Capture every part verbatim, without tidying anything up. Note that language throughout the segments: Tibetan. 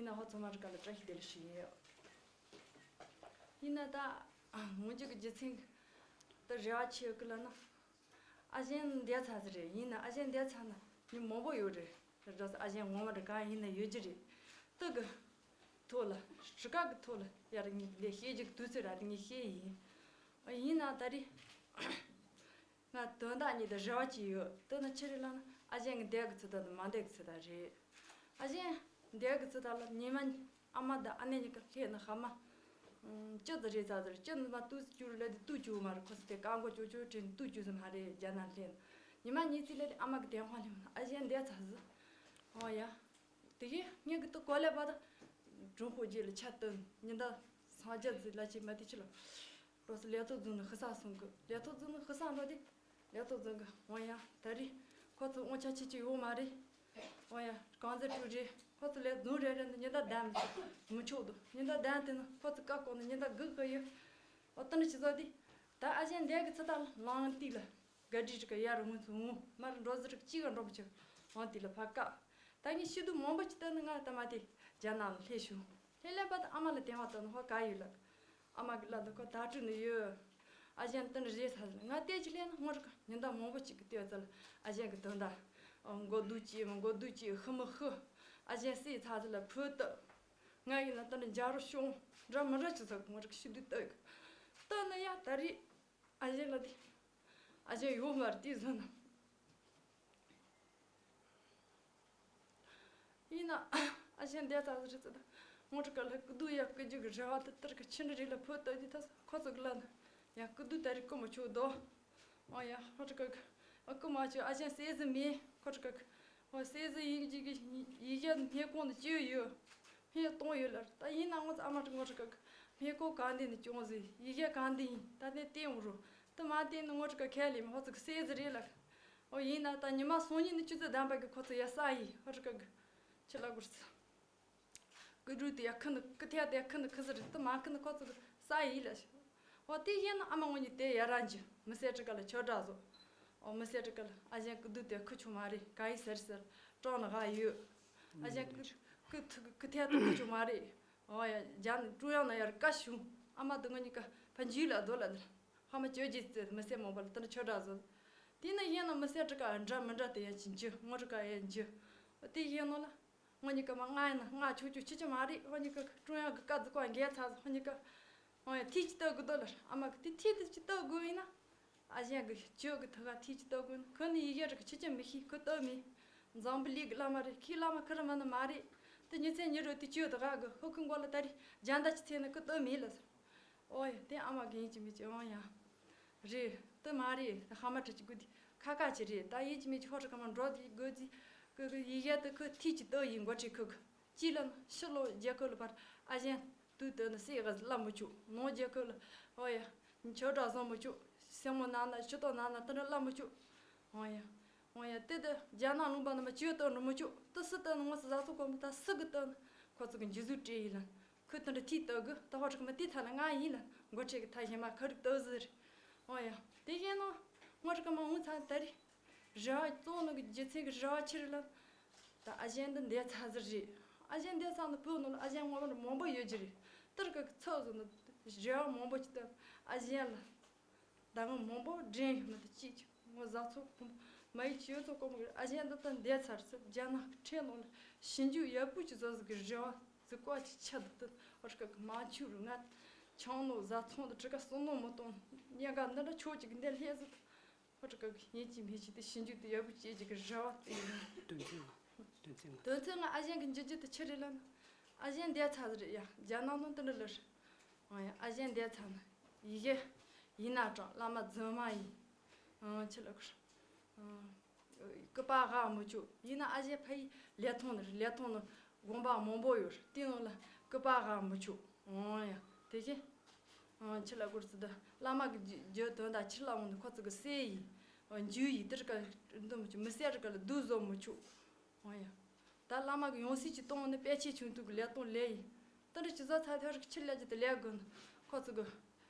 ཡིན་ན་ཧོ་ཚང་མ་རི་ཀ་ལ་བཀྲ་ཤིས་བདེ་ལེགས་ཞུ་ཡིན། ཡིན་ན་ད་ངོ་མཇུག་གི་རྒྱུ་མཚན་ད་རེ་བ་ཆེ་གི་ལ་ན། ཨ་ཞན་འདས་ཚར་ཟིག་རེད། ཡིན་ན་ཨ་ཞན་འདས་ཚར་ན་མི་མང་པོ་ཡོད་རེད། རེད་ཨ་ཞན་ངོ་མ་རི་ཀ་ཡིན་ན་ཡོད་རྒྱུ་རེད། དུ་གི་ཐོག་ལ་རི་ཀ་གི་ཐོག་ལ་ཡར་ངས་འདི་བཤད་རྒྱུ་གི་དུས་ཚོད་ར་ངས་བཤད་ཡིན། ཡིན་ན་ད་རེས། ང་དོན་དག་གཉིས་དང་རེ་བ་གཅིག་ཡོད། དེ་ནི་ཆི་རེད་ལབ་ན་ཨ་ཞན་གི་འདས་གི་ཚུལ་དང་མ་འདས་གི་ཚུལ་དང་རེད། ཨ་ཞན་འདས་གི་ཚུལ་དང་ལ་ཉི་མ་ཨ་མ་དང་ཨ་ནེ་གཉིས་ཀ་སླེབས་ནི་ཧ་མ། ཅི་ཙི་རེད་ཙ་ཙི་རེད། ཅི་ནི་མ་ཏུས་སུ་བཅུག་རེད་ལབ་དུས་ཏུས་བཅུག་མ་རེད། ཁོ་ཚོ་དེ་བཀག་འགོག་ཅོ་ཅོ་དྲན་ཏུས་བཅུག་ཟིན་མ་རེད། རྒྱ་ནག་སླེབས་ནི་ཉི་མ་གཉིས་ཙི་སླེབས་དུས་ཨ་མ་གི་དེ་ཧོན་སླེབས་ནི་ཨ་ཞན་འདས་ཚར་ཟིག་ཨོ་ཡ། དེ་གི་ངས་གི་ཏུ་གོ་ལེ་བ་ད། ཀྲུང་ཧོ་རྗེས་ལ་ཆ་སྟོན་ཉི་ཟླ་སངས་རྒྱས་ཟིག་ལ་ཅིག་མ་དེ་ཆི་ལ། ལོ་སི་ལས་ཐོག་རྫོང་ནས་ཧི་ས་སོང་གི། ལས་ཐོག་རྫོང་ནས་ཧི་ས་འགྲོ་དེ། ལས་ཐོག་རྫོང་གི་འོ་ཡ་ད་རེས་ཁོ་ཚོ་དབང་ཆ་ཆེ་ཆེ་ཡོད་མ་རེད། འོ་ཡ་གང་ཟེར་ཀྲུ་རེད། ཁོ་ཚོ་ལས་རྫོང་རེ་རེ་ནས་ཉི་ཟླ་བདུན་མི་ཆོག་འདུག་ཉི་ཟླ་བདུན་དེ་ནི་ཁོ་ཚོ་བཀའ་བཀོད་ནས་ཉི་ཟླ་དགུ་གི་ཡོད། འོ་ད་ནི་ཆི་ཟོ་དེ། ད་ཨ་ཞན་འདས་གི་ཚུལ་དང་ལང་ཏི་ལ། ག་དྲི་ཅི་ག་ཡར་ངོས་སུ་འོང་མར་འགྲོ་ཟེར་གཅིག་ག་འགྲོ་མི་ཆོག་འོང་དེ་ལ་ཕར་བཀག་ད་ངས་ཤི་དུས་མང་པོ་ཅིག་བཏོན་ནས་ང་ད་མ་དེ་རྒྱ་ནག་ལ་སླེབས་བྱུང་། སླེབས་སླེབས་པ་དང་ཨ་མ་ལ་དེ་བ་བཏོན་ནས་ཧོ་ག་ཡོད་ལབ། ཨ་མ་གི་ལ་དུ་ཁོ་ད་སྤྲོད་ནས་ཡོད། ཨ་ཞན་དོན་རེད་ཚ་ལ་ང་བལྟས་ཅི་ལས་ན་ངོ་རིག་ཉི་ཟླ་མང་པོ་ཅིག་གི་ལྟོས་ཚ་ལ་ཨ་ཞན་གི་དོན་དག་མགོ་སྡུག་ཅི་མི་མགོ་སྡུག་ཅི་ཤི་མི་ཤི། ཨ་ཞན་སྲིད་ཚ་ཚ་ལ་ཕུ་ཏུ། ང་ཡིན་ན་དོན་འཇའ་རུ་ཤོང་འདྲ་མི་འདྲ་ཅི་ཚ་ངོ་རིག་ཤི་དུས་ལྟོས་གི། ལྟོས་ན་ཡ་ད་རེས། ཨ་ཞན་ལ་དེ། ཨ་ཞན་ཡོད་མ་རེད་དེ་བཟོ་ན། ཡིན་ན། ཨ་ཞན་འདས་ཚར་རེད་ཟེར་ད། ངོ་སྤྲོད་ག་ལ་སྐུ་སྡུག་ཡ་སྐུ་རྒྱུ་གི་རེ་བ་དེ་ལྟར་གི་ཕྱི་འདྲ་རེད་ལ་ཕོ་ལྟོས་དེ་ཐ་ཁོ་ཚོ་གི་ལ་ན། ཡ་སྐུ་སྡུག་ད་རེད་སྐུ་མི་ཆོག་དོ། ཨོ་ཡ་ཧོ་ཁྲི་ཀ་ཀི། ཨ་སྐུ་མ་ཆོག་ཨ་ཞན་སྲས་ཟི་མེད་ཁོ་ཁྲི་ཀ་ཀི། ཨོ་སྲས་ཟི་ཡིན་གཅིག་གི་ཡི་གེ་སྨན་ཁང་དུ་བཅོས་ཡོད། སྨན་གཏོང་ཡོད་ལ་ད་ཡིན་ན་ངོ་ཚ་ཨ་མ་ཁྲི་ངོ་ཁྲི་ཀ་ཀི། སྨན་ཁང་གང་དེ་ནས་སྐྱོང་ཟི་ཡི་གེ་གང་དེ་ཡིན་ད་དེ་བསྟན་འོང་རུ་དུ་མ་བསྟན་ནི་ངོ་ཁྲི་ཀ་ཁས་ལེན་མི་ཧོ་ཚོ་གི་སྲས་ཟི་རེད་ལ། ཨོ་ཡིན་ན་ད་ཉི་མ་སང་ཉིན་ནི་ཆུ་ཚོད་བདུན་པ་གི་ཁོ་ཚོ་ཡ་ས་ཡི་ཧོ་ཁྲི་ཀ་ཀི། ཆི་ལ་གུར་ཚ། ཀི་འགྲུལ་དེ་ཡ་ཁི་ནི་ཀི་ཐེ་དེ་ཁི་ནི་ཁི་ཟི་རི་དུ་མ་ཁི་ནི་ཁོ་ཚོ་ས་ཡི་ལ་ཤི། འོ་དེ་ཡིན་ན་ཨ་མ་ངོ་གཉིས་དེ་ཡ་ར་འཇི་མི་སེ་ཀྲི་ཀ་ལ་ཆོས་གྲགས་བཟོ། འོ་མི་སེ་ཀྲི་ཀ་ལ་ཨ་ཞན་ཀི་འདུག་དེ་ཁི་ཆུ་མ་རེད་ག་ཡི་ཟེར་ཟེར་གྲོང་ནི་ཧ་ཡོད། ཨ་ཞན་ཀི་ཀི་ཐུ་ཀི་ཐེ་དུ་ཁི་ཆུ་མ་རེད། འོ་ཡ་རྒྱ་ནི་ཀྲུང་དབྱང་ན་ཡར་བཀའ་བྱུང་ཨ་མ་དུ་ངོ་གཉིས་ཀ་ཕ་འཇུས་ལ་རྡོ་ལ་འདིར་ཧ་མ་ཅོ་རྗེས་ཟེར་མི་སེ་མོ་པ་ལ་དུ་ནི་ཆོས་གྲགས་བཟོ། དེ་ནི་ཡིན་ན་མི་སེ་ཀྲི་ཀ་འདྲ་མི་འདྲ་དེ་ཡ་ཅི་འཇི་ངོ་ཀྲི་ཀ་ཡ་འཇི། འོ་དེ་ཡིན་ནོ་ལ། ངོ་གཉིས་ཀ་མ་ང་ཡིན་ན་ང་ཆུང་ཆུང་ཆི་ཆི་མ་རེད། ངོ་གཉིས་ཀ་ཀྲུང་དབྱང་གི་བཀའ་བརྩི་བཀའ་འགལ་ཚར་སོང་། ངོ་གཉིས་ཀ་ཨོ་ཡ་ཐིག་ཅི་ལྟ་དགོས་དོ་ལར་ཨ་མ་གི་དེ་ཐིག་དེ་ཅི་ལྟ་དགོས་ཡིན་ན། ཨ་ཞན་གི་ཆོས་གི་ཐུགས་ཀ་ཐིག་ཅི་ལྟ་དགོས་ན་ཁོ་ནི་ཡི་གེ་རིག་ཆི་ཆི་མི་ཤེས་ཁོ་ལྟ་མེད། འཛམ་བུ་གླིང་གི་བླ་མ་རེད་ཁྱི་བླ་མ་ཁི་རི་མ་ནི་མ་རེད། དེ་ཉི་ཚེ་ཉི་རུ་དེ་ཆོས་དུ་ག་གི་ཧུ་ཁུ་མགོ་ལ་ད་རི་ཇན་ད་ཅི་ཚེ་ནི་ཁོ་ལྟ་མེད་ལ་ཟེར། ཨོ་ཡ་དེ་ཨ་མ་གི་ཡིན་གཅིག་མིན་གཅིག་ཨོ་ཡ། རེད། དེ་མ་རེད། ད་ཧ་མ་ཁྲི་གཅིག་དགུ་དེ་ཁ་ཁ་ཅིག་རེད། ད་ཡིན་གཅིག་མིན་གཅིག་ཧོ་ཁྲི་ཁ་མ་འགྲོ་དེ་དགོས་དེ་ཁོ་གི་ཡི་གེ་དེ་ཁོ་ཐིག་ཅིག་ལྟ་ཡིན་མགོ་ཁྲི་ཁོ་གི་ཅི་ལ་ན་ཕྱི་ལོ་རྒྱལ་ཁབ་ལ་བར་ཨ་ཞན་དུས་དེ་ནི་སྲས་ག་ལ་མི་ཆོག་ནང་རྒྱལ་ཁབ་ལ་ཨོ་ཡ་ཆོས་གྲྭ་བཟང་མི་ཆོག་སེ་མོ་ནང་ན་ཆུ་ཏོག་ནང་ན་དེ་འདྲ་ལ་མི་ཆོག་ཨོ་ཡ། འོ་ཡ་དེ་དུ་རྒྱ་ནག་ལུང་པ་ནི་མ་བཅོས་བཏང་རུ་མི་བཅོས་དུ་སུ་བཏང་ནི་ངོ་སུ་བཟའ་ཚོ་གོ་མི་ད་སུ་གི་བཏང་ནི་ཁོ་ཚོ་གི་འཇུ་ཟུག་སྤྲད་ཡིན་ལ། ཁོས་དེ་འདྲ་ཐིག་བཏགས་གི་ད་ཧོ་ཁྲི་ཀ་མ་དེ་ཐ་ན་ང་ཡིན་ལ་མགོ་ཁྲེ་གི་ཐ་ཞེ་མ་ཁ་རུ་བཏགས་ཟིར། འོ་ཡ་དེ་ཡིན་ནོ་ངོ་ཁྲི་ཀ་མ་འུ་ཚང་ད་རི་རེ་བ་གཙོ་ནི་གི་རྒྱུ་མཚན་གི་རེ་བ་ཆི་རེད་ལ། ད་ཨ་ཞན་འདི་འདས་ཚར་ཟིར་རེད། ཨ་ཞན་འདས་ཚར་ནི་བོད་ནང་ལ་ཨ་ཞན་ངོ་མ་མང་པོ་ཡོད་ཀྱི་རེད། ཏིར་ཀ་གི་ཚབ་བཟོ་ནི་རེ་བ་མང་པོ་ཅིག་བཏབ་ཨ་ཞན་ལ། ཟླ་ངོ་མང་པོ་འདྲེན་ཡོད་མི་དེ་གཅིག་ངོ་བཟའ་ཚོ་ཁོམ་མ་ཡི་ཆེ་ཚོ་ཁོམ་གི་ཨ་ཞན་འདི་ལྟ་འདས་ཚར་ཚེ་རྒྱ་ནག་གི་ཁྲེ་ནང་ལ་ཞིབ་འཇུག་ཡག་པོ་ཅིག་བཟོ་ཟིག་གི་རེ་བ་ཟིག་བཀའ་ཅིག་ཆད་དུ་དུ་ཨོ་ཁྲི་ཀ་གི་མ་ཆུ་རུ་ང་ཆང་ནོ་བཟའ་ཚོང་དུ་ཁྲི་ཀ་སོ་ནོ་མི་གཏོང་ཉེ་ག་འདི་འདྲ་ཆོག་ཅིག་གི་འདི་ལྷས་ཟིག་ཨོ་ཁྲི་ཀ་གི་ཡིན་གཅིག་མིན་གཅིག་དེ་ཞིབ་འཇུག་དེ་ཡག་པོ་བྱེད་ཅིག་གི་རེ་བ་དེ་ཡིན། དོན་ཚན་ལ་དོན་ཚན་ལ་དོན་ཚན་ལ་ཨ་ཞན་གི་འཇུ་རྒྱུ་དེ་ཆི་རེད་ལ་ན་ཨ་ཞན་འདས་ཚར་ཟིག་རེད་ཡ་རྒྱ་ནག་ནང་དུ་འདྲ་ལ་རེད། ཨང་ཡ་ཨ་ཞན་འདས་ཚར་ན་ཡི་གེ་ཡིན་ན་གྲངས་བླ་མ་རྫུན་མ་ཡིན། ཨང་ཆི་ལ་ཁུར། ཨང་སྐུ་པར་ཧ་མི་ཆོག་ཡིན་ན་ཨ་ཞན་ཕ་ཡི་ལས་ཐོང་ནི་ལས་ཐོང་ནི་དགོན་པ་མང་པོ་ཡོད་རེད་དེ་ནང་ལ་སྐུ་པར་ཧ་མི་ཆོག་ཨང་ཡ་དེ་བཞིན། ཨང་ཆི་ལ་ཁུར་ཚི་ད་བླ་མ་གི་རྒྱུ་དོན་དག་ཆི་ལ་འོང་ནི་ཁོ་ཚི་གི་སྲས་ཡིན། ཨང་འཇུ་ཡིན་དེར་ཀ་འདི་མི་ཆོག་མི་སེར་ཀ་ལ་སྡུག་བཟོ་མི་ཆོག་ཨོ་ཡ། ད་བླ་མ་གི་ཡང་སྲིད་ཀྱི་གཏོང་ནི་དཔེ་ཆའི་ཆུང་དུ་གི་ལས་གཏོང་ལས་ཡིན། དེ་འདྲ་ཅི་བཟོ་ཚ་ཐོས་རིག་ཕྱིར་ལས་ཀྱི་དེ་ལས་དགོས་ནི་ཁོ་ཚོ་གི་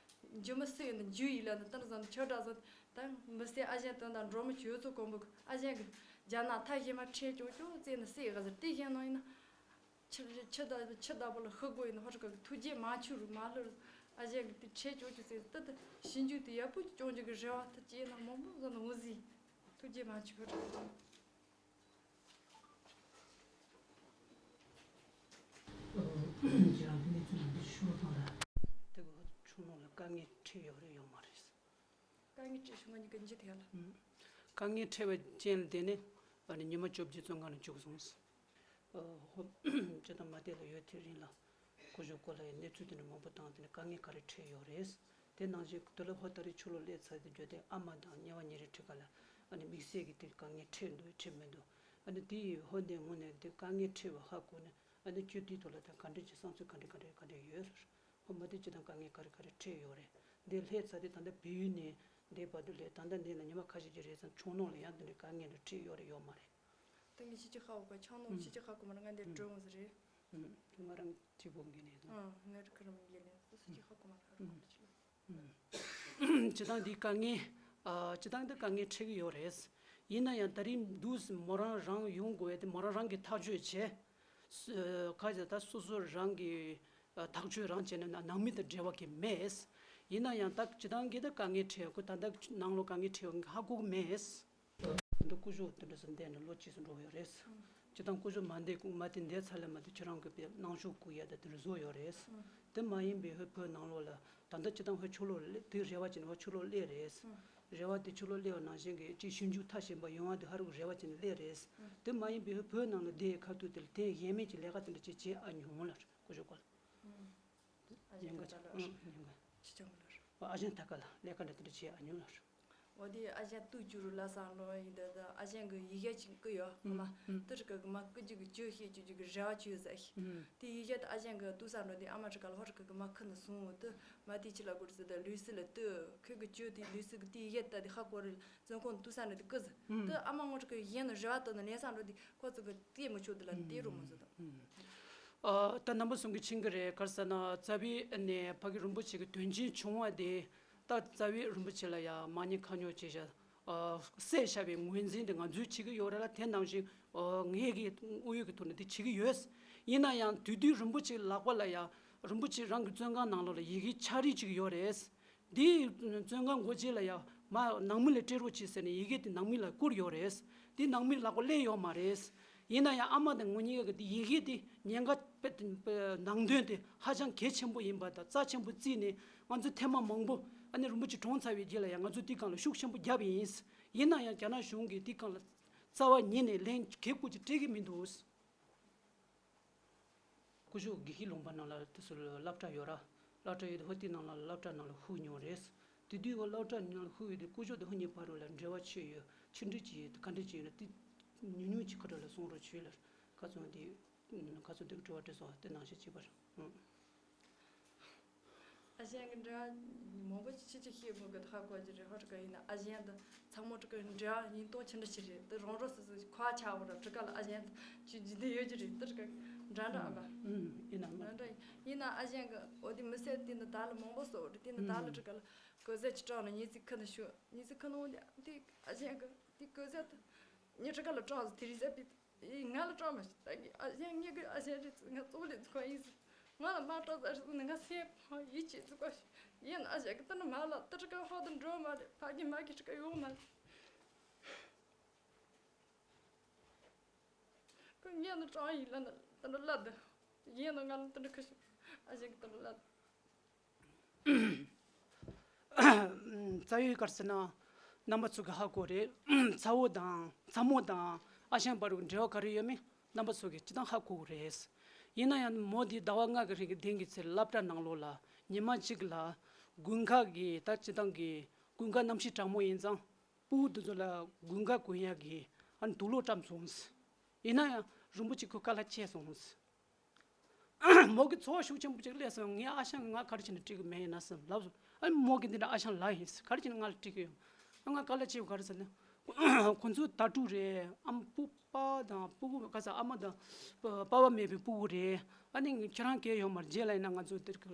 འཇུ་མི་སྲིད་ཡིན་ནི་འཇུ་ཡིན་ལ་ནི་དེ་འདྲ་བཟོ་ནི་ཆོས་གྲགས་བཟོ་ནི་ད་མི་སེ་ཨ་ཞན་དོན་དང་འགྲོ་མི་ཆོས་ཚོ་གོམ་པོ་གི་ཨ་ཞན་གི་རྒྱ་ནག་ཐ་ཞེ་མ་ཁྲེལ་ཅོག་ཅོག་བཙལ་ནི་སྲིད་ག་ཟེར་དེ་བཞིན་ནོ་ཡིན་ན། ཆུ་ཆུ་ད་ཆུ་ད་པོ་ལ་ཤི་དགོས་ཡིན་ཧོ་ཁ་གི་ཐུགས་རྗེ་མ་ཆུ་རུ་མ་ལུ་རུ་ཨ་ཞང་གི་དེ་ཁྲེལ་ཅོ་ཅོ་ཟེར་ཏི་ཏི་ཞིབ་འཇུག་དེ་ཡག་པོ་ཅོ་འཇུག་གི་རེ་བ་ཐུགས་རྗེ་ན་མང་པོ་ཟ་ན་འུ་ཟི་ཐུགས་རྗེ་མ་ཆུ་ཧོ་ཁ་གི། ཁྱེད་རང་གི་གནས་ཚུལ་འདི་ཤོད་དང་། དེ་གི་ཆུང་ནང་ལ་དཀའ་ངལ་འཕྲད་ཡོད་རེད་ཡོད་མ་རེད། དཀའ་ངལ་འཕྲད་ཤུགས་ང་གཉིས་ཀྱི་འཇི་ཐེ་ལ། དཀའ་ངལ་འཕྲད་པའི་རྐྱེན་ལ་བརྟེན་ནས་ཨ་ནི་ཉི་མ་བཅོ་བརྒྱད་བཙོན་ཁང་ལ་བཅུག་སོང་། ཨ་ཧོ། སྤྱི་དང་མ་བལྟས་ལ་ཡོད་དེ་རིང་ལ་སྐུ་ཞབས་སྐོར་ལ་ཡང་གནས་ཚུལ་དེ་འདྲ་མང་པོ་བཏང་དེ་ནས་དཀའ་ངལ་ག་རེ་འཕྲད་ཡོད་རེད། དེ་ནང་བཞིན་དུ་ལ་ཧོ་ད་རེས་ཕྱི་ལོགས་སླེབས་ཚར་དེ་བརྒྱུད་དེ་ཨ་མ་དང་ཉེ་བ་ཉེ་རིང་ཁྲི་ཁ་ལ་ཨ་ནི་དམིགས་བསལ་གྱི་དེ་དཀའ་ངལ་འཕྲད་འདུག་འཕྲད་མི་འདུག་ཨ་ནི་དེ་ཡི་ཧོ་འདི་ངོ་ནས་དེ་དཀའ་ངལ་འཕྲད་པ་ཧ་གོ་ནས་ཨ་ནི་ཁྱོད་དེའི་ཐོག་ལ་ད་ག་འདྲ་ཅིག་བསམ་ཚུལ་ག་འདྲ་ག་འདྲ་ག་འདྲ་ཡོད་རེད། ཧོ་མ་དེ་སྤྱི་དང་དཀའ་ངལ་ག་རེ་ག་རེ་འཕྲད་ཡོད་རེད། འདི་སླེབས་ཚར་དེ་ད་ལྟ་བལ་ཡུལ་ནས་འདི་བར་དུ་ལས་ད་ལྟ་འདི་ལ་ཉི་མ་ཁ་ཤས་ཀྱི་རེས་ཙམ་ཆུང་ནང་ལ་ཡང་འདི་འདྲའི་དཀའ་ངལ་འདི་འཕྲད་ཡོད་རེད་ཡོད་མ་རེད། ད་ངས་ཕྱི་ཕྱི་ཧ་གོ་ཆང་ནང་ཕྱི་ཕྱི་ཧ་གོ་མ་རེད་ང་འདི་འགྲོ་འོང་ཟེར་རེད། ང་རང་གཅིག་པོ་འགན་ནས་ང་རང་ཁ་རམ་འགན་ནས་སུ་སུ་ཕྱི་ཕྱི་ཧ་གོ་མ་རེད་ཧ་གོ་མ་ཕྱི་ལ། སྤྱི་བཏང་འདི་དཀའ་ངལ། ཨ། སྤྱི་བཏང་འདི་དཀའ་ངལ་འཕྲད་ཀྱི་ཡོད་རེད། ཡིན་ན་ཡང་ད་རིང་འདུག་སེ་མོ་རང་རང་ཡོང་དགོས་ཏེ་མོ་རང་རང་གིས་ཐག་གཅོད་བྱས། ཁ་ཅིག་ད་སོ་སོ་རང་གིས་ཐག་གཅོད་རང་བྱས་ནས་ནང་མི་དང་འབྲེལ་བ་གི་མེད། ཡིན་ན་ཡང་ད་སྤྱི་བཏང་གི་ད་དཀའ་ངལ་འཕྲད་ཁོ་ད་ལྟ་ནང་ལོགས་དཀའ་ངལ་འཕྲད་ཡོད་ཧ་གོ་གི་མེད། འདི་སྐུ་ཞབས་དེ་འདྲ་སེ་འདས་ནས་ལོ་གཅིག་སུ་འགྲོ་ཡོད་རེད། སྤྱི་བཏང་སྐུ་ཞབས་མ་འདས་མ་དེ་འདས་ཚར་ལ་མ་དེ་ཁྱེད་རང་གི་པའི་གནང་ཤོག་བསྐུར་ཡ་ད་དེ་འདྲ་བཟོ་ཡོད་རེད། དེ་མ་ཡིན་པའི་ཧོ་བོད་ནང་ལོགས་ལ་ད་ལྟ་སྤྱི་བཏང་ཧོ་ཕྱི་ལོགས་ལ་དེ་རེ་བ་བྱས་ནས་ཧོ་ཕྱི་ལོགས་སླེབས་རེད། རེ་བ་དེ་ཕྱི་ལོགས་སླེབས་པ་ནང་བཞིན་གྱི་ཅིག་ཞིབ་འཇུག་མཐའ་ཞིབ་པ་ཡོང་བ་དེ་ཧ་རུ་རེ་བ་བྱས་ནས་སླེབས་རེད། དེ་མ་ཡིན་པའི་ཧོ་བོད་ནང་ལ་དེ་ཁ་ཐུག་དེ་ལ་དེ་གཞན་མེད་ཀྱི་ལས་ཀ་དེ་འདྲ་ཅིག་བྱེད་ཨ་མྱོང་ལ་སྐུ་ཞབས་སྐོར་ལ། ཉེན་ཁ་ཆེ། ཉེན་ཁ་ཆེ་ཆེན་པོ་ལ་རེད། ཨ་ཞང་ཐ་ཀ་ལ་ལས་ཀ་འདྲ་དེ་འདྲ་བྱེད་ཨ་ཉོ་ལ་རེད། འོ་དེ་ཨ་ཞང་ཏུ་ཅུ་རུ་ལ་སང་ལོ་ཡིན་ད་ད་ཨ་ཞང་གི་ཡི་གེ་ཅིག་བསྐུར་ཡོད་ཁོ་མ་ཏུ་རི་ཀ་གི་མ་བསྐུར་རྒྱུ་གི་ཅོ་ཤེས་རྒྱུ་གི་རེ་བ་བཅོལ་ཟེར་ཤི། དེ་ཡི་གེ་ད་ཨ་ཞང་གི་ཏུ་ས་འགྲོ་དེ་ཨ་མ་རི་ཀ་ལ་ཧོ་རི་ཀ་གི་མ་ཁུ་ནི་སོང་ངོ་དུ་མ་དེ་ཅི་ལ་གུར་ཟི་ད་ལུས་སི་ལ་ཏུ་ཁུ་གི་ཅོ་དེ་ལུས་སི་གི་དེ་ཡི་གེ་ད་དེ་ཧ་གོ་རི་བཙོན་ཁང་ཏུ་ས་འགྲོ་དེ་བསྐུར་ཟི་དུ་ཨ་མ་ངོ་རི་ཀ་ཡིན་ནི་རེ་བ་ད་ནི་ལེན་སང་འགྲོ་དེ་ཁོ་ཚོ་གི་དེ་མི་ཆོག་དེ་ལ་དེ་རུ་མི་ཟི་དང་། ཨ། ད་རྣམ་པ་གསུམ་གྱིས་མཁྱེན་གྱི་རེད། ག་རེ་ཟེར་ན་རྩ་བའི་ནས་ཕ་གི་རིན་པོ་ཆེ་གི་དོན་ཆེན་བྱུང་བ་དེ་ད་རྩ་བའི་རིན་པོ་ཆེ་ལ་ཡང་མ་ཉེས་ཁ་ཉོག་བྱས་བཞག་ཨ། བསད་བཞག་པའི་ངོས་འཛིན་དེ་ང་ཚོས་བྱེད་ཀྱི་ཡོད་རེད་ལ་དེ་ནང་བཞིན་ཨ། ངེད་ཀྱི་དབུས་ཡུལ་གྱི་ཐོག་ནས་དེ་བྱེད་ཀྱི་ཡོད། ཡིན་ན་ཡང་དེ་དུས་རིན་པོ་ཆེ་ལག་པ་ལ་ཡང་རིན་པོ་ཆེ་རང་གི་བཙོན་ཁང་ནང་ལོགས་ལ་ཡི་གེ་ཕྱག་བྲིས་བྱེད་ཀྱི་ཡོད་རེད། འདིའི་བཙོན་ཁང་སྒོ་འབྱེད་ལ་ཡང་མ་ནང་མི་ལ་སྤྲད་རོགས་བྱེད་ཟེར་ནས་ཡི་གེ་དེ་ནང་མི་ལ་བསྐུར་ཡོད་རེད། འདི་ནང་མི་ལག་པ་སླེབས་ཡོད་མ་རེད། ཡིན་ན་ཡང་ཨ་མ་དང་ངོ་གཉིས་ཀ་གི་འདི་ཡི་གེ་དེ་ཉེན་ཁ་དཔེ་དཔེ་ནང་དོན་དེ་ཧ་ཅང་གལ་ཆེན་པོ་ཡིན་པ་དང་རྩ་ཆེན་པོ་བརྩིས་ནས་ང་ཚོ་ཐེངས་མ་མང་པོ་ཨ་ནི་རིན་པོ་ཆེ་གྲོངས་ཚར་བའི་རྗེས་ལ་ཡང་ང་ཚོ་འདི་སྒང་ལ་ཤུགས་ཆེན་པོ་བརྒྱབ་ཡིན། ཡིན་ན་ཡང་རྒྱ་ནག་གཞུང་གིས་འདི་སྒང་ལ་རྩ་བ་ཉིད་ནས་ལན་གེ་བསྐུར་གྱི་སྤྲད་ཀྱི་མི་འདུག་སྐུ་ཞབས་དགེ་བཤེས་ལུང་པ་ནང་ལ་དེ་ཚོ་སློབ་གྲྭ་ཡོད་ར། སློབ་གྲྭ་ཡོད་དེ་ཧོ་དེ་ནང་ལ་སློབ་གྲྭ་ནང་ལ་ཧུ་མྱོང་རེད། དེ་དུས་ཧོ་སློབ་གྲྭ་ནང་ལ་ཧུ་ཡོད་དེ་སྐུ་ཞབས་དེ་ཧོ་གཉིས་བར་རུ་ལ་འབྲེལ་བ་ཆེ་ཡོད་ཆི་འདྲ་ཅི་ཡོད་ག་འདྲ་ཅི་ཡོད་ན་དེ་ཉུང་ཉུང་ཅིག་ཁ་ཐོག་ལ་གསུང་རོགས་བྱོས་ལ་ཁ་ཚོན་དེ་ཁ་ཚོན་དེ་དྲི་བ་དྲི་སོང་དེ་ནང་བཞིན་བྱེད་པར། ཨ་ཞང་གི་འདྲ་མང་པོ་ཅི་ཅི་ཤེས་མོ་གི་ཧ་གོ་གི་རེད། ཧོ་ཧྲི་ཀ་ཡིན་ན་ཨ་ཞང་དང་ཚང་མོ་ཧྲི་ཀ་འདྲ་ཡིན་སྟོང་ཆི་འདྲ་ཞིག་རེད། དེ་རང་རང་སོ་སོ་ཁ་ཆ་བོ་ར་ཧྲི་ཀ་ལ་ཨ་ཞང་དང་ཅི་ཇི་འདི་ཡོད་ཀྱི་རེད། དེ་ཧྲི་ཀ་འདྲ་འདྲ་ཨ་ལ་ཡིན་ན་འདྲ་འདྲ་ཡིན་ན་ཨ་ཞང་གི་འོ་དེ་མི་སེར་དེ་འདི་ད་ལ་མང་པོ་སོ་རེད། དེ་འདི་ད་ལ་ཧྲི་ཀ་ལ་གོ་ཟེ་ཅི་སྤྲང་ལ་ཉི་ཚེ་ཁ་ནི་ཤོད་ཉི་ཚེ་ཁ་ནི་འོ་དེ་ཨ་ཞང་གི་དེ་གོ་ཟེ་དེ་ཉི་ཧྲི་ཀ་ལ་སྤྲང་ཟེ་དེ་རི་ཟེ་པི། ཨེ་ང་ལ་སྤྲང་མ་ཤི་ད་གི་ཨ་ཞང་ངེད་ཀྱི་ཨ་ཞང་རེད་ང་གཙོ་བོ་ལས་ཚུགས་ཡིན་ཟེར། ང་ལ་མ་སྤྲང་ཟེར་ཟེར་ན་ང་སེམས་ཕངས་ཡིད་ཆེས་ཚུགས་པ་ཤི་ཡིན། ཨ་ཞང་གི་ད་ནི་མ་ལ་ད་ཧྲི་ཀ་ཧོ་ད་འགྲོ་མ་རེད། ཕ་གི་མ་གི་ཧྲི་ཀ་ཡོང་མ་རེད། ཁོ་ངས་ནི་སྤྲང་ཡིན་ལ་ན་ད་ནི་ལ་ད་ཡིན་ནི་ང་ལ་ད་ནི་ཁ་ཤི་ཨ་ཞང་གི་ད་ནི་ལ་ད། རྩ་བའི་ག་རེ་ཟེར་ན། རྣམ་པ་ཚོ་གི་ཧ་གོ་རེད། ཚ་བོ་དང་ཚ་མོ་དང་ཨ་ཞང་བར་གྱི་འབྲེལ་བ་ག་རེ་ཡོད་མེད་རྣམ་པ་ཚོ་གི་སྤྱི་བཏང་ཧ་གོ་གི་རེད། ཡིན་ན་ཡང་མོ་དེ་ཟླ་བ་ལྔ་གི་རིང་གི་དེང་གི་ཚེ་སློབ་གྲྭ་ནང་ལོགས་ལ་ཉི་མ་གཅིག་ལ་དགུན་ཁ་གི་ད་སྤྱི་བཏང་གི་དགུན་ཁ་གནམ་གཤིས་གྲང་མོ་ཡིན་ཙང་སྤུ་གུ་དེ་ཚོ་ལ་དགུན་ཁ་གོན་ཡག་གི་ཨ་ནི་དུག་ལོག་བཀྲམ་སོང་། ཡིན་ན་ཡང་རིན་པོ་ཆེ་ཁོ་དཀའ་ལས་ཆེ་སོང་། མོ་གི་ཚོར་བ་ཤུགས་ཆེན་པོ་ཅིག་སླེབས་སོང་། ངའི་ཨ་ཞང་གིས་ང་ག་རེ་བྱས་ནས་སྤྲད་ཀྱི་མེད་ཡིན་ན་བསམ་ལབ་སོང་། ཨ་ནི་མོ་གིས་འདི་འདྲ་ཨ་ཞང་ལབ་ཡིན་ག་རེ་བྱས་ནས་ང་ལ་སྤྲད་ཀྱི་ཡོད། ཨ་ང་དཀའ་ལས་ཆེ་བ་ག་རེ་ཟེར་ན། ཁོ་ཚོ་དྭ་ཕྲུག་རེད། ཨ་མ་སྤུ་པ་དང་སྤུ་གུ་ག་ས་ཨ་མ་དང་པ་པ་མེད་པའི་སྤུ་གུ་རེད། ཨ་ནི་ཁྱེད་རང་གལ་ཡོད་མ་རེད། རྗེས་ལ་ཡིན་ན་ང་ཚོ་འདིར་ག་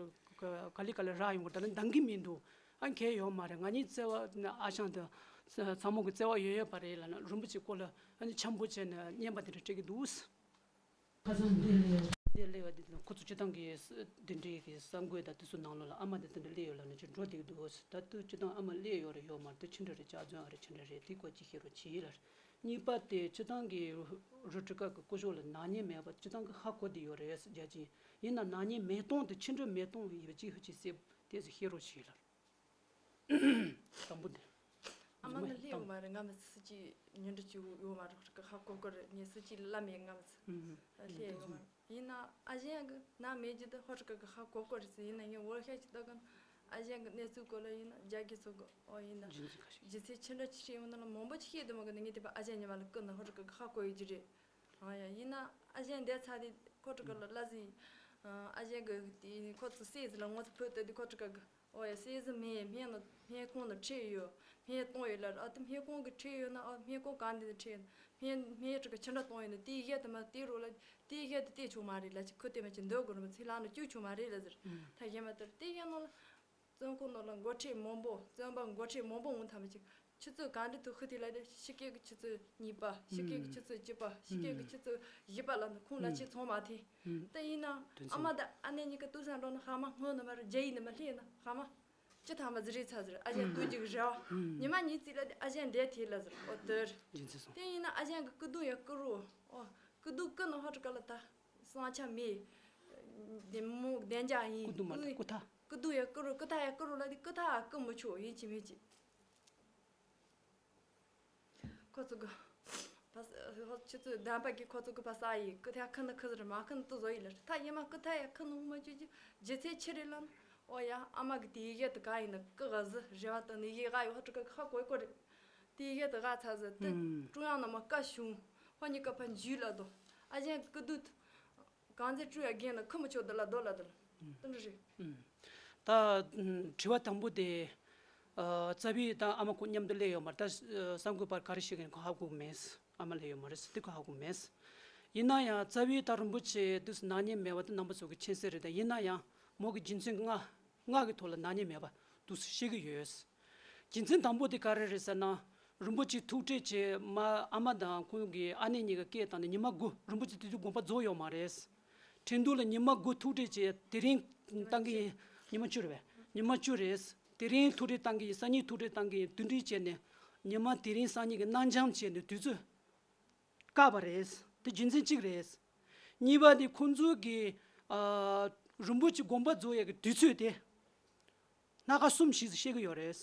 ལེ་ག་ལེ་རག་ཡོང་གི་ད་ལ་འདང་གི་མི་འདུག་ཨ་གལ་ཡོད་མ་རེད། ང་གཉིས་བརྩེ་བ་ཨ་ཞང་དང་ཚ་མོ་གི་བརྩེ་བ་ཡོད་ཡོད་པ་རེད་ལབ་ན་རིན་པོ་ཆེ་སྐོར་ལ་ཨ་ནི་འཆམ་པོ་བྱས་ནས་བརྙན་པར་དེ་འདྲ་སྤྲད་ཀྱི་འདུག་ཁ་སང་འདི་ལས་ སྤྱི་བཏང་གི་ས་དེ་འདྲའི་གི་ས་འགོས་དང་དེ་ཚོ་ནང་ལོགས་ལ་ཨ་མ་དེ་དེ་འདྲ་སླེབས་ཡོད་ལབ་ན་ཅིག་འགྲོ་བསྡད་འདུག་ད་དུས་སྤྱི་བཏང་ཨ་མ་སླེབས་ཡོད་རེད་ཡོད་མ་རེད་དེ་ཕྱི་འདྲ་རེད་ཅག་རྫོན་ཨ་རེད་ཕྱི་འདྲ་རེད་དེ་སྐོར་ཅིག་ཤེས་རོགས་བྱེད་ལ། གཉིས་པ་དེ་སྤྱི་བཏང་གི་རུ་ཊི་ཀ་གི་སྐུ་ཞབས་ལ་ནག་ཉེས་མེད་པ་སྤྱི་བཏང་གི་ཧ་གོ་བསྡད་ཡོད་རེད་རྒྱ་ཆེན་ཡིན་ན་ནག་ཉེས་མེད་སྟངས་དེ་ཕྱི་འདྲ་མེད་སྟངས་ཡོད་ཅིག་ཧུ་ཅིག་སེ་དེ་ཚོ་ཤེས་རོགས་བྱེད་ལ། དང་པོ་འདི། ཨ་མ་ནི་སླེབས་ཡོད་མ་རེད་ང་མི་སྲིད་ཅིག་ཉིན་འགྲུལ་གྱི་ཡོད་མ་རེད་ཧ་གོ་གོ་རེད་ངས་སྲིད་ཅིག་བླ་མེད་ང་མི་སྲིད་སླེབས་ཡོད་མ་རེད་ཡིན་ན་ཨ་ཞང་གི་ན་མེད་ཀྱི་དུ་ཧོ་ཧྲི་ཀ་གི་ཧ་གོ་གོ་རེད་ཟེར་ཡིན་ན་ངས་འོ་ཤ་ཅིག་ལྟ་གི་ཨ་ཞང་གི་གནས་ཚུལ་སྐོར་ལ་ཡིན་ན་རྒྱ་གི་ཚོ་གི་ཨོ་ཡིན་ན་རྒྱུ་མཚན་ཆི་འདྲ་ཅི་ཞིག་ཡོང་ན་ལ་མང་པོ་ཅིག་ཤེས་དུ་མ་གི་ནི་ངས་དེ་པ་ཨ་ཞང་ཉི་མ་ལ་ཀི་ན་ཧོ་ཧྲི་ཀ་གི་ཧ་གོ་ཡོད་ཀྱི་རེད། ཨང་ཡ་ཡིན་ན་ཨ་ཞང་འདས་ཚར་དེ་ཁོ་ཧྲི་ཀ་ལ་བླ་ཟིན་ཨ་ཞང་གི་དེ་ཁོ་ཚོ་སྲས་ཟིན་ལ་ངོ་ཚ་བོད་ལྟ་དེ་ཁོ་ཧྲི་ཀ་གི་ཨོ་ཡ་སྲས་ཟིན་མེད་སྨན་ནི་སྨན་ཁང་ནི་ཁྲིད་ཡོད་སྨན་གཏོང་ཡོད་ལ་ཨ་དེ་སྨན་ཁང་གི་ཁྲིད་ཡོད་ན་ཨ་སྨན་ཁང་གང་དེ་ནི་ཁྲིད་ཡོད་སྨན་སྨན་ཧྲི་ཀ་ཕྱི་འདྲ་གཏོང་ཡོད་ན་དེའི་གཞས་དེ་མ་དེ་རོ་ལ་དེའི་གཞས་དེ་བལྟས་ཆོག་མ་རེད་ལ་ཅི་ཁོ་དེ་མ་ཅི་འདོད་དགོས་རུ་མ་ཚེ་ལ་ནི་བཅུག་ཆོག་མ་རེད་ལ་ཟེར་ད་གཞན་མ་དེར་དེ་གཞན་ནང་ལ། བཙོན་ཁང་ནང་ལ་འགོ་ཁྲིད་མང་པོ་བཙོན་པ་འགོ་ཁྲིད་མང་པོ་འོང་ཐལ་མི་གཅིག་ཆུ་ཚོད་གང་འདྲ་ཐུག་ཤི་དེ་ལ་དེ་ཤི་སྐད་ཀྱི་ཆུ་ཚོད་གཉིས་པ་ཤི་སྐད་ཀྱི་ཆུ་ཚོད་བཅུ་པ་ཤི་སྐད་ཀྱི་ཆུ་ཚོད་བཞི་པ་ལ་ནི་ཁོང་ལ་ཆེ་ཚང་མ་དེ་ད་ཡིན་ན་ཨ་མ་དང་ཨ་ནེ་གཉིས་ཀ་ཏུ་སང་འགྲོ་ན་ཧ་མ་སྔོན་ནི་མ་རེད་རྒྱ་ཡིན་ནི་མ་ལྷས་ན་ཧ་མ་ཅི་ཐ་མ་ཟི་རེད་ཚ་ཟེར་ཨ་ཞང་ཏུ་གཅིག་རེད་ཨ་ཉི་མ་གཉིས་རྩིས་ལ་དེ་ཨ་ཞང་འདས་དེ་ལ་ཟེར་ཨོ་དེར་དེ་ཡིན་ན་ཨ་ཞང་གི་སྐུ་གདུང་ཡ་སྐུ་རུ་ཨོ་སྐུ་གདུང་སྐུ་ནི་ཧོ་ཁྲི་ཀ་ལ་ད་སང་ཆ་མེད་བདེ་མོ་བདེ་འཇགས་ཡིན་སྐུ་གདུང་མ་ད་སྐུ་ཐ། ཀི་དུ་ཡ་ཀི་རུ་ཀི་ཐ་ཡ་ཀི་རུ་ལ་དེ་ཀི་ཐ་ཀི་མི་ཆོག་ཡིན་གཅིག་མིན་གཅིག་ཁོ་ཚོ་གི་ཕ་ཁྱེད་ཚོའི་གདམས་པ་གི་ཁོ་ཚོ་གི་ཕ་ས་ཡི་ཀི་ཐ་ཁི་ནི་ཁི་ཟེར་མ་ཁི་ནི་ཏི་བཟོ་ཡི་ལ་ཐ་ཡི་མ་ཀི་ཐ་ཡ་ཁི་ནི་མ་ཆོག་གི་རྗེ་ཚེ་ཆི་རེད་ལ་ཨོ་ཡ་ཨ་མ་གི་དེ་ཡི་གེ་དུ་ག་ཡིན་ནི་ཀི་ག་ཟི་རེ་བ་དུ་ནི་ཡི་ག་ཡོ་ཧ་ཀྲི་ཀ་ཁ་གོ་གོ་རེད་དེ་ཡི་གེ་དུ་ག་ཚ་ཟི་དུ་ཀྲུང་དབྱང་ནི་མ་ཀ་ཤུང་ཧོ་ཉི་ཀ་ཕ་འཇུ་ལ་དོ་ཨ་ཅན་ཀི་དུ། གང་ཚེ་སྤྲུལ་ཡ་རྒན་ལ་ཁུ་མི་ཆོག་འདི་ལ་རྡོ་ལ་འདི་ལ་དེ་འདྲ་རེད། ད་དྲི་བ་དང་པོ་དེ་རྩ་བའི་ད་ཨ་མ་ཁོ་མཉམ་དུ་སླེབས་ཡོད་མ་རེད་ད་གསར་འགོད་པར་ག་རེ་ཞིག་གིན་ཁོ་ཧ་གོ་མེད་ཨ་མ་སླེབས་ཡོད་མ་རེད་ཟེར་དེ་ཁོ་ཧ་གོ་མེད། ཡིན་ན་ཡང་རྩ་བའི་ད་རིན་པོ་ཆེ་དུས་སུ་ནག་ཉེས་མེད་པ་དེ་རྣམ་པ་ཚོ་གི་མཁྱེན་གསལ་རེད་ད་ཡིན་ན་ཡང་མོ་གི་རྒྱུ་མཚན་ལྔ་ལྔ་གི་ཐོག་ལ་ནག་ཉེས་མེད་པ་དུས་སུ་ཤེས་ཀྱི་ཡོད། རྒྱུ་མཚན་དང་པོ་དེ་ག་རེ་རེད་ཟེར་ན། རིན་པོ་ཆེ་ཐུག་འཕྲད་བྱས་མ་ཨ་མ་དང་ཁོང་གི་ཨ་ནེ་གཉིས་ཀ་སྐད་བཏང་ནས་ཉི་མ་དགུ་རིན་པོ་ཆེ་དེ་དུས་དགོངས་པ་རྫོགས་ཡོད་མ་རེད། ཁྲིན་ཏུའུ་ལ་ཉི་མ་དགུ་ཐུག་འཕྲད་བྱས་དེ་རིང་བཏང་གི་ཡིན་ཉི་མ་བཅུ་རེད་པས་ཉི་མ་བཅུ་རེད། དེ་རིང་ཐུག་འཕྲད་བཏང་གི་ཡིན་སང་ཉིན་ཐུག་འཕྲད་བཏང་གི་ཡིན་དུས་འགྲིག་བྱས་ནས་ཉི་མ་དེ་རིང་སང་ཉིན་གི་གནང་འཆམ་བྱས་ནས་དུས་ཚོད། བཀག་པ་རེད། དེ་རྒྱུ་མཚན་གཅིག་རེད། གཉིས་པ་དེ་ཁོང་ཚོ་གི་ཨ་རིན་པོ་ཆེ་དགོངས་པ་རྫོགས་ཡས་ཀྱི་དུས་ཚོད་དེ་སྣ་ཁ་གསུམ་ཞིག་བཤད་ཀྱི་ཡོད་རེད།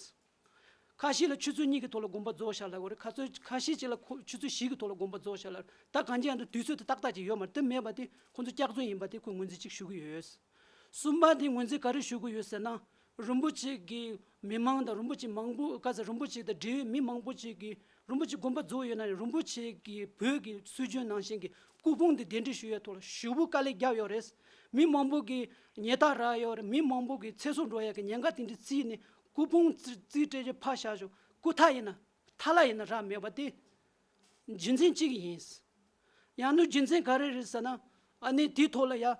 ཁ་ཤས་ལ་ཆུ་ཚོད་གཉིས་ཀྱི་ཐོག་ལ་དགོངས་པ་རྫོགས་བཞག་ལབ་ཀྱི་རེད་ཁ་ཚོད་ཁ་ཤས་ཅིག་ལ་ཁོ་ཆུ་ཚོད་བཞི་གི་ཐོག་ལ་དགོངས་པ་རྫོགས་བཞག་ལབ་ད་གང་ཅི་ཡང་དུས་ཚོད་དེ་ཏག་ཏག་ཅིག་ཡོད་མ་རེད་དེ་མེད་པ་དེ་ཁོང་ཚོ་སྐྱག་རྫུན་ཡིན་པ་དེ་ཁོས་ངོས་འཛིན་ཅིག་ཞུ་གི་ཡོད། གསུམ་པ་དེ་ངོས་འཛིན་ག་རེ་ཞུ་དགོས་ཡོད་ཟེར་ན། རིན་པོ་ཆེ་གི་མི་མང་དང་རིན་པོ་ཆེ་མང་པོ་ག་ཚོད་རིན་པོ་ཆེ་དང་འབྲེལ་ཡོད་མི་མང་པོ་ཅིག་གིས་རིན་པོ་ཆེ་དགོངས་པ་རྫོགས་ཡོད་ན་ཡང་རིན་པོ་ཆེ་གི་བོད་ཀྱི་སྲོལ་རྒྱུན་ནང་བཞིན་གྱི་སྐུ་ཕུང་དེ་གདན་འདྲེན་ཞུ་ཡའི་ཐོག་ལ་ཞེ་པོ་དཀའ་ལས་བརྒྱབ་ཡོད་རེད། མི་མང་པོ་གི་ཉལ་ཐ་རག་ཡོད་རེད་མི་མང་པོ་གི་ཚེ་སྲོག་འགྲོ་ཡ་གི་ཉེན་ཁ་དེ་འདྲ་བརྩིས་ནས་སྐུ་ཕུང་རྩིས་སྤྲད་རྒྱུ་ཕར་བཞག་ཞོག་སྐུ་ཐག་ཡིན་ན་ཐ་ལ་ཡིན་ན་རག་མེད་པ་དེ། རྒྱུ་མཚན་གཅིག་ཡིན། ཡང་ན་རྒྱུ་མཚན་ག་རེ་རེད་ཟེར་ན། ཨ་ནི་དེའི་ཐོག་ལ་ཡ།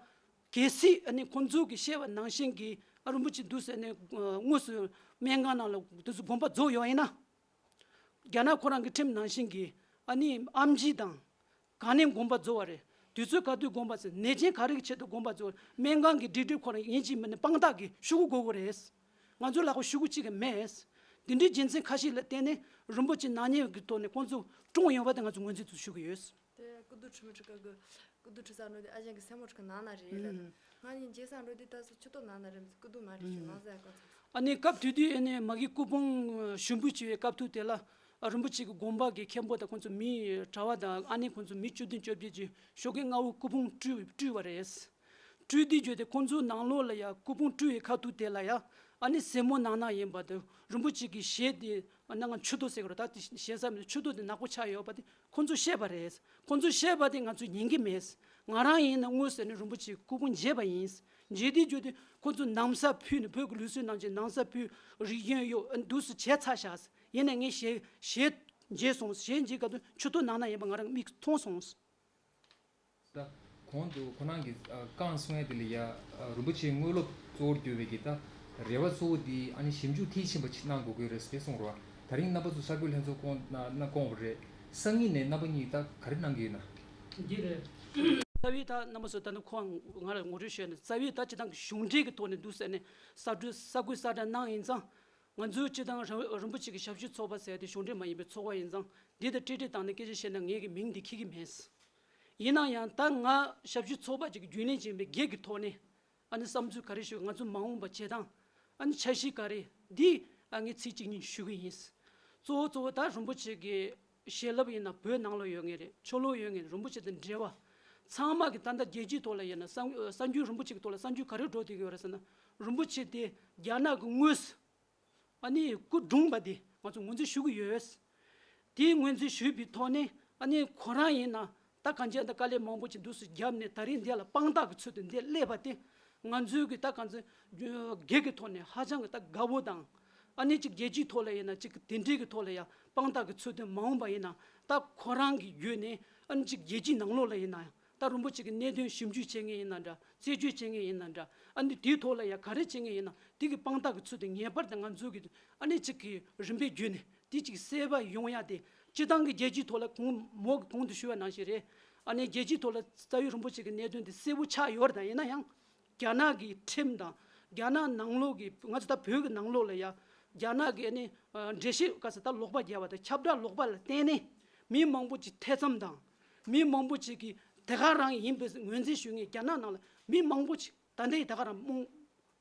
གལ་སྲིད་ཨ་ནི་ཁོང་ཚོ་གིས་བཤད་པ་ནང་བཞིན་གྱི་ཨ་རིན་པོ་ཆེ་འདུག་ཟེར་ནས་དངོས་སུ་སྨན་ཁང་ནང་ལ་དུས་སུ་དགོངས་པ་རྫོགས་ཡོད་ཡིན་ན། རྒྱ་ནག་ཁོ་རང་གི་ཁྲིམས་ནང་བཞིན་གྱི་ཨ་ནི་ཨེམ་ཆི་དང་། ག་ནས་དགོངས་པ་རྫོགས་པ་རེད། དུས་ཚོད་ག་དུས་དགོངས་པ་ཟེར་ནད་ཅན་ག་རེ་གི་ཆེད་དུ་དགོངས་པ་རྫོགས་སྨན་ཁང་གི་སྒྲིག་སྒྲིག་ཁོ་རང་ཡིན་གཅིག་མིན་ནས་དཔང་རྟགས་ཀྱི་ཤོག་གུ་དགོས་དགོས་རེད། ང་ཚོ་ལ་ཁོ་ཤོག་གུ་གཅིག་གི་མེད། འདི་འདྲའི་རྒྱུ་མཚན་ཁ་ཤས་ལ་བརྟེན་ནས་རིན་པོ་ཆེ་ནག་ཉེས་ཀྱི་ཐོག་ནས་ཁོང་ཚོ་བཀྲོངས་ཡོང་བ་དེ་ང་ཚོ་ངོས་འཛིན་དུ་ཞུ་གི་ཡོད། དེ་སྐུ་དུ་ཁྲི་མི་ཁྲི་ཀ་གི་སྐུ་དུ་ཁྲི་ས་ནོ་དེ་ཨ་ཅན་གི་སེ་མོ་ཁྲི་ཀ་ནང་ན་རེད་ལ། ང་ཡིན་རྗེས་ས་འགྲོ་དུས་ད་སུ་ཆུ་ཏོ་ནང་ན་རེད་མི་སྐུ་དུ་མ་རེད་ཞུ་ནང་ས་ཡ་ཀ་ཚ། ཨ་ནི་སྐབས་དེ་དུས་ཨ་ནི་མ་གི་སྐུ་ཕུང་ཞུ་འབུལ་བྱེད་པའི་སྐབས་དུས་དེ་ལ་ཨ་རིན་པོ་ཆེ་གི་དགོངས་པ་གི་མཁན་པོ་དང་ཁོང་ཚོ་མི་གྲྭ་བ་དང་ཨ་ནི་ཁོང་ཚོ་མི་བཅུ་བདུན་བཅོ་བརྒྱད་ཀྱི་ཞོགས་ཀས་སྔ་བོ་སྐུ་ཕུང་སྤྲུལ་སྤྲུལ་བ་རེད། སྤྲུལ་དུས་བརྗོད་དེ་ཁོང་ཚོའི་ནང་ལོགས་ལ་ཡ་སྐུ་ཕུང་སྤྲུལ་བའི་ཁ་ཐུག་དེ་ལ་ཡ་ཨ་ནི་སེ་མོ་ནང་ན་ཡིན་པ་དང་རིན་པོ་ཆེ་གི་ཞལ་དེ་ཨ་ནང་ང་མཆུ་ཏོ་ཟེར་གི་རེད་ད་དེ་ཞལ་ཟ་མི་མཆུ་ཏོ་དེ་ནག་པོ་ཆགས་ཡོད་པ་དེ་ཁོང་ཚོ་བཤད་པ་རེད། ཁོང་ཚོ་བཤད་པ་དེ་ང་ཚོས་ཉན་གི་མེད། ང་རང་ཡིན་ན་དངོས་ཟེར་ནས་རིན་པོ་ཆེ་སྐུ་ཕུང་མཇལ་བ་ཡིན། མཇལ་དུས་བརྗོད་དེ་ཁོང་ཚོ་ན་བཟའ་ཕུད་ནས་བོད་ཀྱི་ལུགས་སྲོལ་ནང་བཞིན་ན་བཟའ་ཕུད་རིག་གཞུང་ཡོད་འདུག་སེ་བྱས་ཚར་བཞག་ཡིན་ནའི་ངས་ཞལ་ཞལ་མཇལ་སོང་ཞལ་མཇལ་ག་དུས་མཆུ་ཏོ་ནང་ན་ཡིན་པ་ང་རང་མིག་མཐོང་སོང་། ད་གོང་དུ་ཁོ་རང་གིས་ཨ་རྐང་གསུང་ཡས་དེ་ལ་ཡ་ཨ་རིན་པོ་ཆེའི་དངོས་སློབ་གཙོ་བོར་གྱུར་པའི་གི་ད་རེ་བ་གཙོ་བོ་དེ་ཨ་ནི་ཞིབ་འཇུག་མཐིལ་ཕྱིན་པ་ཅིག་གནང་དགོས་ཀྱི་རེད་ཟེར་གསུངས་རོགས། ད་རིང་རྣམ་པ་ཚོ་གསར་འགོད་ལྷན་ཚོགས་སྐོང་ན་ན་སྐོང་བ་རེད། སང་ཉིན་ནས་རྣམ་པ་གཉིས་ད་ག་རེ་གནང་གི་ཡོད་ན། འདི་རེད། རྩ་བའི་ད་རྣམ་པ་ཚོ་ད་ནི་ཁོང་ང་ལ་ངོ་སྤྲོད་ཞུས་ནས། རྩ་བའི་ད་སྤྱི་བཏང་གི་གཞུང་འབྲེལ་གྱི་ཐོག་ནས་འདུག་ཟེར་ནས་གསར་འགྲོས་གསར་འགོད་གསལ་བསྒྲགས་གནང་ཡིན་ཙང་། ང་ཚོའི་སྤྱི་བཏང་རིན་རིན་པོ་ཆེ་གི་ཞབས་ཞུ་ཚོགས་པ་ཟེར་དེ་གཞུང་འབྲེལ་མ་ཡིན་པའི་ཚོགས་པ་ཡིན་ཙང་། འདི་དང་འབྲེལ་འབྲེལ་བཏང་ནས་སྐད་ཆ་བཤད་ན་ངེད་ཀྱི་མིང་འདི་འཁྱེར་གྱི་མེད། ཡིན་ན་ཡང་ད་ང་ཞབས་ཞུ་ཚོགས་པ་ཅིག་གི་རྒྱུན་ལས་ཅིག་ཡིན་པའི་སྒེར་གྱི་ཐོག་ནས། ཨ་ནི་བསམ་ཚུལ་ག་རེ་ཞུ། ང་ཚོ་མ་འོངས་པ་བྱེད་སྟངས། ཨ་ནི་འཆར་གཞི་ག་རེ། འདི་ཨ་ངས་ཚིག་གཅིག་གཉིས་ཞུ་གི་ཡིན། གཙོ་བོ་གཙོ་བོ་ད་རིན་པོ་ཆེ་གི་བྱིན་རླབས་ཡིན་ན་བོད་ནང་ལ་ཡོད་ངེས་རེད། ཕྱི་ལོགས་ཡོད་ངེས་རེད། རིན་པོ་ཆེ་དང་འབྲེལ་བ་ཚང་མ་གི་ད་ལྟ་རྒྱལ་སྤྱིའི་ཐོག་ལ་ཡིན་ན་གསར་གསར་འགྱུར་རིན་པོ་ཆེ་གི་ཐོག་ལ་གསར་འགྱུར་ག་རེ་འགྲོ་བསྡད་ཀྱི་ཡོད་རེད་ཟེར་ན། རིན་པོ་ཆེ་དེ་རྒྱ་ནག་གི་དངོས་སུ་ཨ་ནི་སྐུ་གྲོངས་པ་དེ་ང་ཚོ་ངོས་འཛིན་ཞུ་གི་ཡོད། དེའི་ངོས་འཛིན་ཞུས་པའི་ཐོག་ནས་ཨ་ནི་ཁོ་རང་ཡིན་ན་ད་གང་ཅི་ད་དཀའ་ལས་མང་པོ་ཅིག་འདུག་སེ་བརྒྱབ་ནས་ད་རིང་འདི་ལ་དཔང་རྟགས་ཀྱི་ཚུལ་དུ་འདི་སླེབས་པ་དེ། ང་ཚོའི་གི་ད་གང་ཚོ་སྒེར་གྱི་ཐོག་ནས་ཧ་ཅང་གི་ད་དགའ་བོ་དང་། ཨ་ནི་ཅིག་རྒྱལ་སྤྱིའི་ཐོག་ལ་ཡིན་ན་ཅིག་དེ་འདྲའི་གི་ཐོག་ལ་ཡང་དཔང་རྟགས་ཀྱི་ཚུལ་དུ་མ་འོངས་པ་ཡིན་ན་ད་ཁོ་རང་གི་བརྒྱུད་ནས་ཨ་ནི་ཅིག་རྒྱལ་སྤྱིའི་ནང་ལོགས་ལ་ཡིན་ན་ཡང་། ད་རིན་པོ་ཆེ་གི་གནད་དོན་ཞིབ་འཇུག་བྱེད་མཁན་ཡིན་ན་འདྲ། རྩད་གཅོད་བྱེད་མཁན་ཡིན་ན་འདྲ། ཨ་ནི་དེའི་ཐོག་ལ་ཡང་ག་རེ་བྱེད་མཁན་ཡིན་ན་དེ་གི་དཔང་རྟགས་ཀྱི་ཚུལ་དུ་ངེས་པར་དུ་ང་ཚོ་གི་ཨ་ནི་ཅིག་གི་རིམ་པས་བརྒྱུད་ནས་དེ་ཅིག་གསལ་བ་ཡོང་ཡ་དེ། སྤྱི་བཏང་གི་རྒྱལ་སྤྱིའི་ཐོག་ལ་གོང་མོ་གི་གོང་དུ་ཞུས་པ་ནང་བཞིན་རེད། ཨ་ནི་རྒྱལ་སྤྱིའི་ཐོག་ལ་རྩ་བའི་རིན་པོ་ཆེ་གི་གནད་དོན་དེ་གསལ་བོ་ཆགས་ཡོད་རེད། ད་ཡིན་ན་ཡང་རྒྱ་ནག་གི་ཁྲིམས་དང་རྒྱ་ནག་ནང་ལོགས་ཀྱི་ང་ཚོ་ད་བོད་ཀྱི་ནང་ལོགས་ལ་ཡང་རྒྱ་ནག་གི་ཨ་ནི་འགྲེལ་བཤད་ག་ས་ད་ལོག་པ་བརྒྱབ་པ་དང་ཁྱབ་བསྒྲགས་ལོག་པ་ལ་བརྟེན་ནས་མི་མང་པོ་ཅིག་ཐེ་ཚོམ་དང་། མི་མང་པོ་ཅིག་གིས་དེ་ག་རང་ཡིན་པའི་ངོས་འཛིན་ཞུ་མཁན་རྒྱ་ནག་ནང་ལ་མི་མང་པོ་ཅིག་ད་ལྟའི་ད་ག་རང་རྨོངས་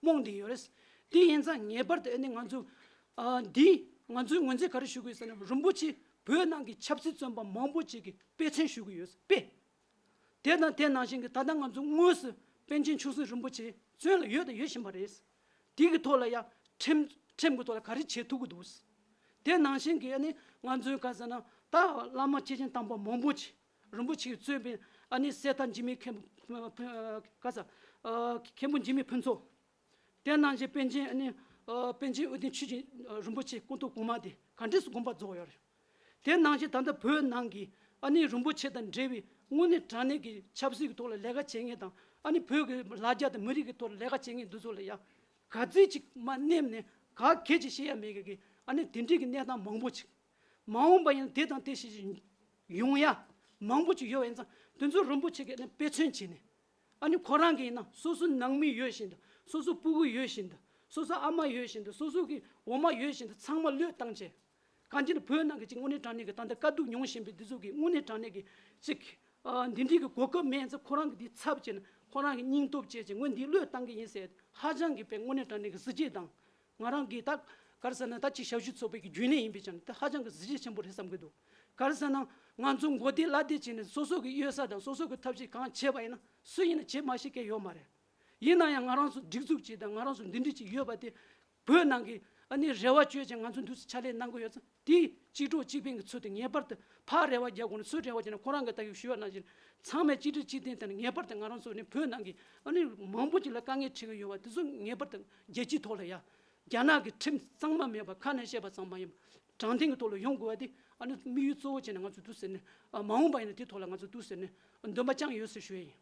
རྨོངས་བསྡད་ཡོད་རེད། དེ་ཡིན་ཙང་ངེས་པར་དུ་ཨ་ནི་ང་ཚོ་ཨ་འདི་ང་ཚོའི་ངོས་འཛིན་ག་རེ་ཞུ་དགོས་ཟེར་ན། རིན་པོ་ཆེ་བོད་ནང་གི་ཆབ་སྲིད་བཙོན་པ་མང་པོ་ཅིག་གི་དཔེ་མཚོན་ཞུ་གི་ཡོད། དཔེ། དེ་དང་དེ་ནང་བཞིན་གྱི་ད་ལྟ་ང་ཚོ་དངོས་སུ་པཎ་ཆེན་ཆོས་སྲིད་རིན་པོ་ཆེ་བཙོན་ལ་ཡོད་དང་ཡོད་བཞིན་པ་རེད། དེ་གི་ཐོག་ལ་ཡང་ཁྲིམས་ཁྲིམས་ཀྱི་ཐོག་ལ་ག་རེ་བྱེད་ཐུབ་ཀྱི་འདུག། དེ་ནང་བཞིན་གྱི་ཨ་ནི་ང་ཚོའི་ག་ཟེར་ན་ད་བླ་མ་སྐྱེས་ཆེན་དམ་པ་མང་པོ་ཅིག་རིན་པོ་ཆེ་གིས་གཙོས་པའི་ཨ་ནི་གསེར་རྟ་འཇིགས་མེད་མཁན་པོ་ག་ཟེར་མཁན་པོ་འཇིགས་མེད་ཕུན་ཚོགས། དེ་ནང་བཞིན་པཎ་ཆེན་ཨ་ནི་ཨ་པཎ་ཆེན་དབུ་ལྡན་ཆོས་ཀྱི་ཨ་རིན་པོ་ཆེ་སྐུ་ཐོག་གོང་མ་དེ་ག་འདྲས་སུ་དགོངས་པ་རྫོགས་ཡོད་རེད། དེ་ནང་བཞིན་ད་ལྟ་བོད་ནང་གི་ཨ་ནི་རིན་པོ་ཆེ་དང་འབྲེལ་བའི་དངོས་གནས་དྲང་གནས་ཀྱི་ཆབ་སྲིད་ཀྱི་ཐོག་ལ་ལས་ཀ་བྱེད་མཁན་དང་། ཨ་ནི་བོད་ཀྱི་ལ་རྒྱ་དང་མི་རིགས་ཀྱི་ཐོག་ལ་ལས་ཀ་བྱེད་མཁན་འདི་ཚོ་ལ་ཡང་ག་ཚོད་ཅིག་མ་སྣེམས་ནས་ག་གེ་ཅིག་བཤད་ཡ་མེད་མཁན་གྱི་ཨ་ནི་དེ་འདྲས་ཀྱི་གནས་སྟངས་མང་པོ་ཅིག། མ་འོངས་པ་ཡིན་ན་དེ་དང་དེ་བྱས་ཡོང་ཡ་མང་པོ་ཅིག་ཡོད་པ་ཡིན་ཙང་། དེ་ཚོ་རིན་པོ་ཆེ་གིས་ཨ་ནི་དཔེ་མཚོན་བྱས་ནས། ཨ་ནི་ཁོ་རང་གིས་ཡིན་ན་སོ་སོའི་ནང་མི་ཡོད་བཞིན་དུ། སོ་སོའི་སྤུ་གུ་ཡོད་བཞིན་དུ། སོ་སོའི་ཨ་མ་ཡོད་བཞིན་དུ། སོ་སོ་གི་འོ་མ་ཡོད་བཞིན་དུ། ཚང་མ་བློས་བཏང་བྱས། གང་ཅི་ནས་བོད་ནང་གི་ཅིག་དངོས་གནས་དྲང་གནས་ཀྱི་ད་ལྟ་དཀའ་སྡུག་མྱོང་བཞིན་པའི་འདི་ཚོ་གི་དངོས་གནས་དྲང་གནས་ཀྱི་ཅིག་ཨ་འདི་འདྲའི་གི་གོ་སྐབས་མེད་ཙང་། ཁོ་རང་གིས་འདི་ཚབ་བྱས་ནས་ཁོ་རང་གི་སྙིང་སྟོབས་བྱས་བྱས་ངོས་འདི་བློས་བཏང་གི་ཡིན་ཟེར། ཧ་ཅང་གི་དཔེ་དངོས་གནས་དྲང་གནས་ཀྱི་གཟི་བརྗིད་དང་། ང་རང་གིས་ད་ག་རེ་ཟེར་ན་ད་ཅིག་ཞབས་ཞུ་ཚོགས་པའི་གི་རྒྱུན་ལས་ཡིན་པའི་ཆ་ནས་ད་ཧ་ཅང་གི་གཟི་བརྗིད་ཆེན་པོ་རེད་བསམ་གི་འདུག། ག་རེ་ཟེར་ན་ང་ཚོ་མགོ་བདེ་ལག་བདེ་བྱས་ནས་སོ་སོ་གི་གཡོལ་ས་དང་སོ་སོ་གི་ཐབས་ཤེས་གང་བྱས་པ་ཡིན་ན་སུ་ཡིན་ན་བྱེད་མ་ཤེས་མཁན་ཡོད་མ་རེད། ཡིན་ན་ཡང་ང་རང་ཚོ་སྒྲིག་འཛུགས་ཅིག་དང་ང་རང་ཚོ་འདི་འདྲ་ཅིག་ཡོད་པ་དེ། བོད་ནང་གི་ཨ་ནི་རེ་བ་བཅོལ་བྱས་ང་ཚོ་འདུག་སེ་ཕྱག་ལས་གནང་གི་ཡོད་ཙང་། དེ་གཅིག་གྲོགས་གཅིག་ཕན་གྱི་ཚུལ་དུ་ངེས་པར་དུ་ཕར་རེ་བ་རྒྱག་དགོས་ན་ཚུར་རེ་བ་རྒྱག་ན། ཁོ་རང་གི་ད་ཡོད་ཞུ་བ་ནང་བཞིན་ཚང་མས་གཅིག་སྒྲིལ་གཅིག་མཐུན་བསྟན་ནས་ངེས་པར་དུ་ང་རང་ཚོ་ནི་བོད་ནང་གི་ཨ་ནི་མང་པོ་ཅིག་ལ་དཀའ་ངལ་འཕྲད་ཀྱི་ཡོད་པ་དེ་ཚོ་ངེས་པར་དུ་རྒྱལ་སྤྱིའི་ཐོག་ལ་ཡ། རྒྱ་ནག་གི་ཁྲིམས་གཙང་མ་མེད་པ་ཁ་ནས་བཤད་པ་ཙམ་མ་ཡིན་པ་དྲང་བདེན་གྱི་ཐོག་ལ་ཡོང་དགོས་པ་དེ་ཨ་ནི་དམིགས་ཡུལ་གཙོ་བོ་བྱས་ནས་ང་ཚོ་འདུག་ཟེར་ནས། ཨ་མ་འོངས་པ་ཡིན་ན་དེ་ཐོག་ལ་ང་ཚོ་འདུག་ཟེར་ནས་འདུན་པ་བཅངས་ཡོད་ཟེར་ཞུ་ཡ་ཡིན།